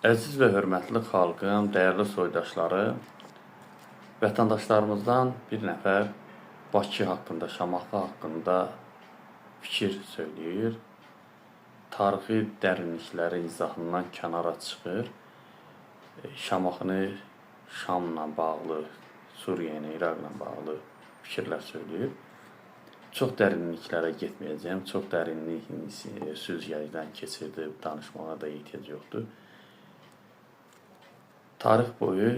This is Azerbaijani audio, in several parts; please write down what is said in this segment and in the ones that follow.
Əziz və hörmətli xalqım, dəyərli soydaşlarım, vətəndaşlarımızdan bir nəfər Bakı haqqında, Şamaxı haqqında fikir söyləyir. Tarixi dərinlikləri izahından kənara çıxır. Şamaxını Şamla bağlı, Suriyə ilə, İraqla bağlı fikirlər söyləyir. Çox dərinliklərə getməyəcəyəm. Çox dərinlik süzgəcdən keçirdi, danışmağa da ehtiyac yoxdur. Tarix boyu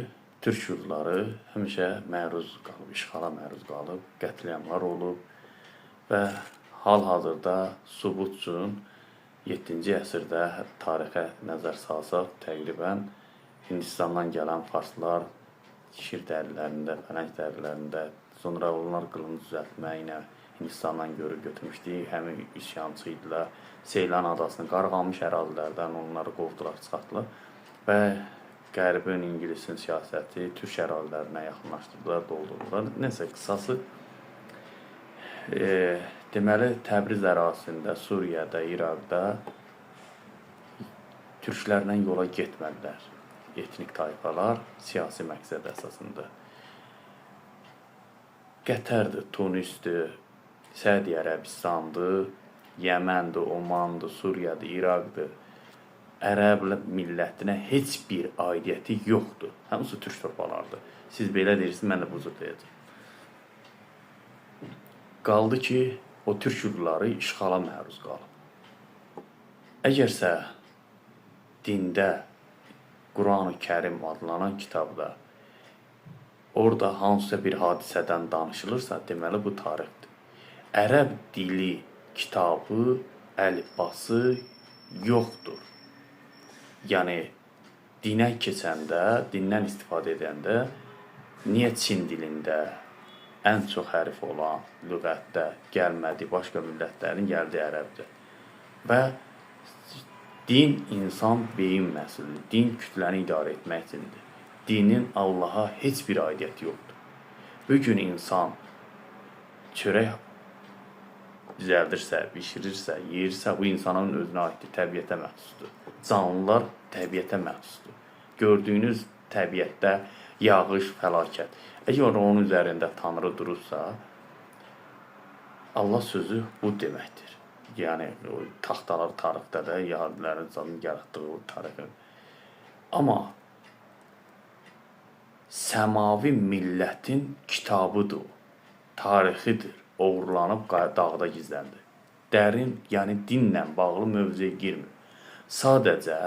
türk yurdları həmişə məruz qalıb, işğala məruz qalıb, qətliamlar olub və hal-hazırda sübut üçün 7-ci əsrdə tarixə nəzər salsaq, təqribən Hindistandan gələn farslar şir dərilərində, pələng dərilərində, sonra onlar qılını düzəltməklə Hindistandan görüb götürmüşdü. Həmin üsyançı idilər. Seylan adasını, qarğanmış ərazilərdən onları qovdular, çıxartdılar və Qərbin, İngilisin siyasəti türk ərazilərinə yaxınlaşdırdılar, doldurdular. Nəsə qısası deməli Təbriz ərazisində, Suriyada, İraqda türklərlə yola getmədilər. Etnik tayfalar siyasi məqsəd əsasında. Qətərdir, Tunisdir, Səudiyyə Ərəbistandır, Yəməndir, Omandır, Suriyadır, İraqdır. Ərəb millətinə heç bir aidiyyəti yoxdur. Hamısı türk torpaqlarıdır. Siz belə deyirsiniz, mən də bu cür deyəcəm. Qaldı ki, o türk yurdları işğala məruz qalıb. Əgərsə dində Qurani Kərim adlanan kitabda orada hansısa bir hadisədən danışılırsa, deməli bu tarixdir. Ərəb dili kitabı, əlifbası yoxdur. Yəni dinə keçəndə, dindən istifadə edəndə niyə Çin dilində ən çox hərf olan lüğətdə gəlmədi, başqa millətlərin gəldi ərəbcə. Və din insan beyin məhsuludur. Din kütləni idarə etmək üçündür. Dinin Allaha heç bir aidiyyəti yoxdur. Bu gün insan çörək düzəldirsə, bişirirsə, yeyirsə, bu insanın özünə aiddir, təbiətə məxsusdur. Canlılar təbiətə məxsusdur. Gördüyünüz təbiətdə yağış, fəlakət. Əgər onun üzərində Tanrı durursa, Allah sözü bu deməkdir. Yəni o taxtalar tarixdə də yəhudilərin canını yaratdığı o tarixin. Amma səmavi millətin kitabıdır o, tarixidir. Oğurlanıb dağda gizləndi. Dərin, yəni dinlə bağlı mövzuya girmir. Sadəcə